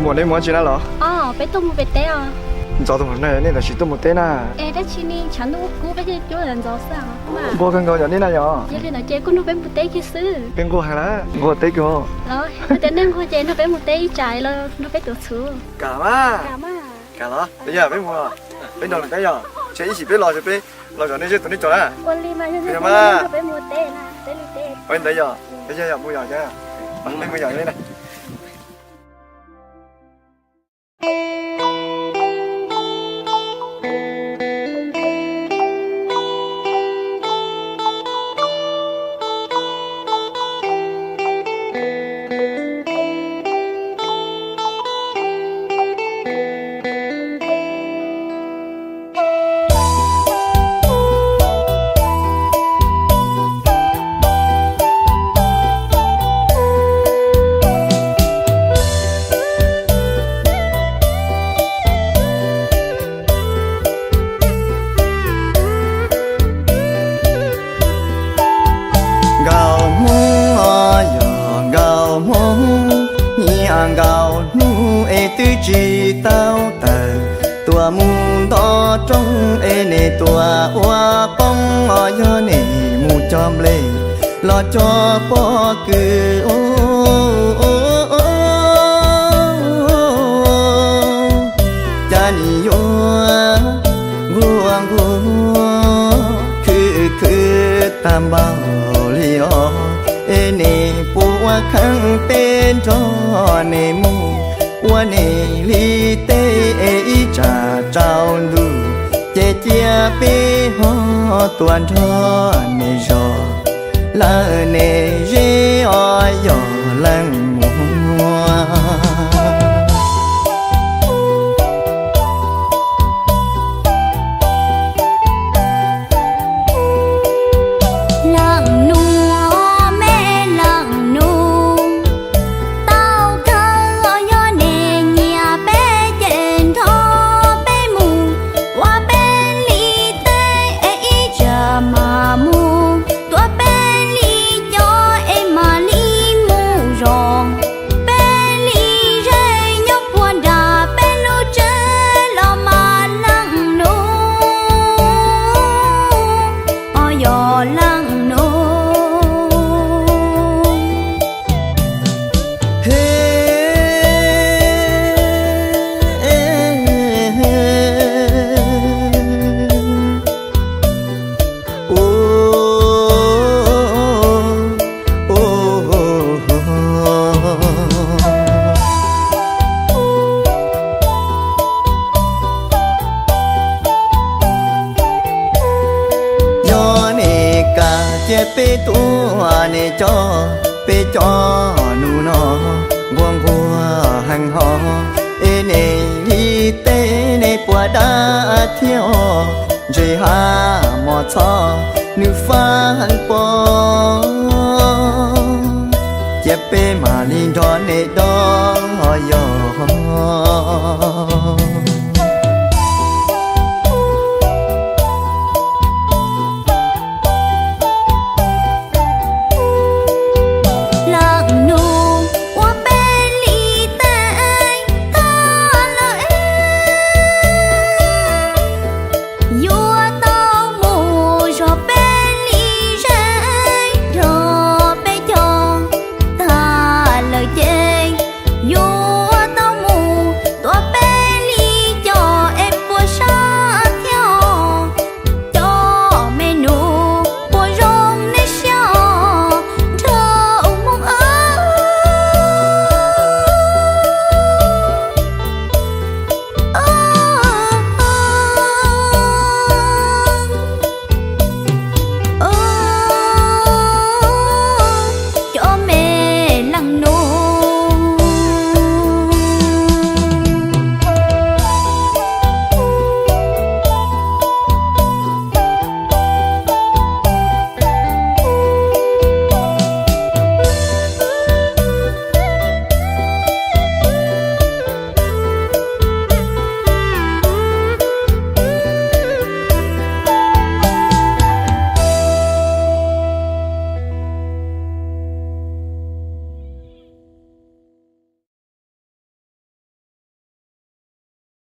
Ua, neb mus dab tsi na los? Peb tuaj mus pem teb os. Ntxov tus no nej tam sim tuaj mus teb na. Dab tsi ne, tshav ntuj kub peb thiaj cuab ntxov xwb. Nquag kawg nkaus yom nej na yom? Yog li ntawd ces kuj nrog peb mus teb kiag xwb. Peb nquag heev lawm, nquag teb kiag. Los tias nej nquag ces nrog peb mus teb ib tsam los nrog peb tuav txhuv. Kam mas. Kam los, yog peb mus, peb nrog lawm teb yom. Ces ib chim peb los ces peb los zov nej zej tus nej cov na. Ua li mas, yog li ntawd yog, peb mus yom, peb mus yom. Nkaus hmoob os yog nkaus hmoob, nyiam nkaus hnub es twb tsis tau tawm, tuaj mus nto rooj es nej tuaj ua poob os, yog nej mus cog nplej los cog pob kws. Cas nim yuav nquag nquag khwv khwv tag npaum li os, es nej puas ua kheev peb nrog nej mus ua nej li teb es ib tsam tsaus ntuj ces cia peb ho tuaj nrog nej zov lawm nej zej os yog leej muam. Leej nus, me leej nus, tau kawg os, yog nej nyiam peb ces nrog peb mus ua peb li teb es ib tsam mam mus tuav peb li cov es mam li mus zov peb li zej nyob puag nram peb lub tsev los mas leej nus, os yog leej nus. Yog nej kam cia peb tuaj nej cov, peb cov nus no nquag nquag heev hos, es nej li teb nej puas dab thiab os, ntshe hab mos txhob nws fab heev pob, cia peb mam li nrog nej dob yog.